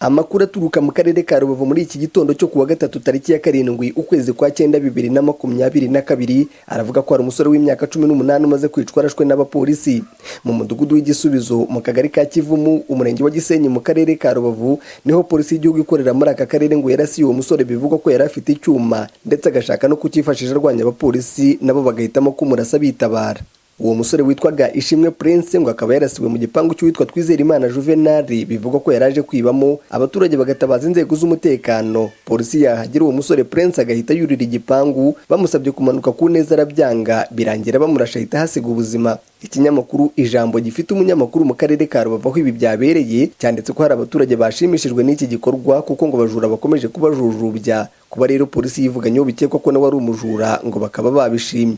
Amakuru aturuka mu karere ka Rubavu muri iki gitondo cyo kuwa gatatu tariki ya 7 ukwezi kwa 9 2022 aravuga ko hari umusore w'imyaka 18 umaze kwicwa arashwe n'abapolisi mu mudugudu w'Igisubizo mu kagari ka Kivumu, umurenge wa Gisenyi, mu karere ka Rubavu. Niho polisi y'igihugu ikorera muri aka karere ngo yarasiye uwo musore bivugwa ko yari afite icyuma ndetse agashaka no kucyifashisha arwanya abapolisi, nabo bagahitamo kumurasa bitabara. Uwo musore witwaga Ishimwe Prince ngo akaba yarasiwe mu gipangu cy'uwitwa Twizerimana Juvenal, bivugwa ko yaraje kwibamo, abaturage bagatabaza inzego z'umutekano. Polisi yahagera, uwo musore Prince agahita yurira igipangu. Bamusabye kumanuka ku neza arabyanga, birangira bamurasha ahita ahasiga ubuzima. Ikinyamakuru Ijambo gifite umunyamakuru mu karere ka Rubavu aho ibi byabereye cyanditse ko hari abaturage bashimishijwe n'iki gikorwa, kuko ngo abajura bakomeje kubajujubya. Kuba rero polisi yivuganyeho bikekwa ko nawe ari umujura, ngo bakaba babishimye.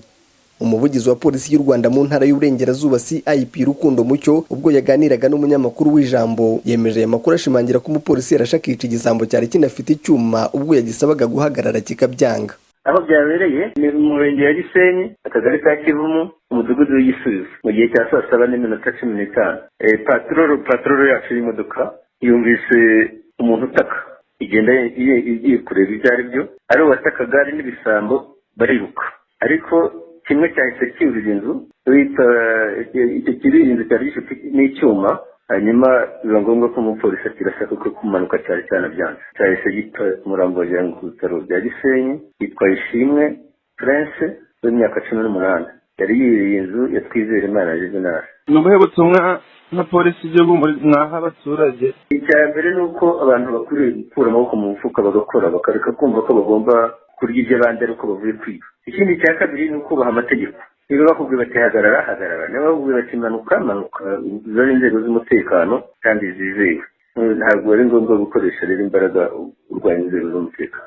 Umuvugizi wa polisi y'u Rwanda mu ntara y'Uburengerazuba, CIP Rukundo Mucyo, ubwo yaganiraga n'umunyamakuru w'Ijambo, yemeje aya makuru, ashimangira ko umupolisi yarashe akica igisambo cyari kinafite icyuma ubwo yagisabaga guhagarara kikabyanga. Aho byabereye ni mu murenge wa Gisenyi, akagari ka Kivumu, umudugudu w'Igisubizo, mu gihe cya saa 7:15. Patrol yacu y'imodoka yumvise umuntu utaka, igenda igiye kureba ibyo ari byo. Ari uwatakaga ari n'ibisambo bariruka, ariko kimwe cyahise cyurira inzu. Icyo kiri inzu cyari gifite n'icyuma, hanyuma biba ngombwa ko umupolisi akirasa kuko kumanuka cyari cyanabyanze. Cyahise gita umurambo wajyanwe ku bitaro bya Gisenyi. Yitwa Ishimwe Prince w'imyaka 18, yari yiriye inzu ya Twizerimana Juvenal. Ni ubuhe butumwa nka polisi y'igihugu mwaha abaturage? Icya mbere ni uko abantu bakwiriye gukura amaboko mu mufuka bagakora, bakareka kumva ko bagomba kurya iby'abandi ari uko bavuye kwiga. Ikindi cya kabiri ni ukubaha amategeko. Niba bakubwiye bati hagarara, hagarara. Niba bakubwiye bati manuka, manuka. Izo ni inzego z'umutekano kandi zizewe. Ntabwo ari ngombwa gukoresha rero imbaraga urwanya inzego z'umutekano.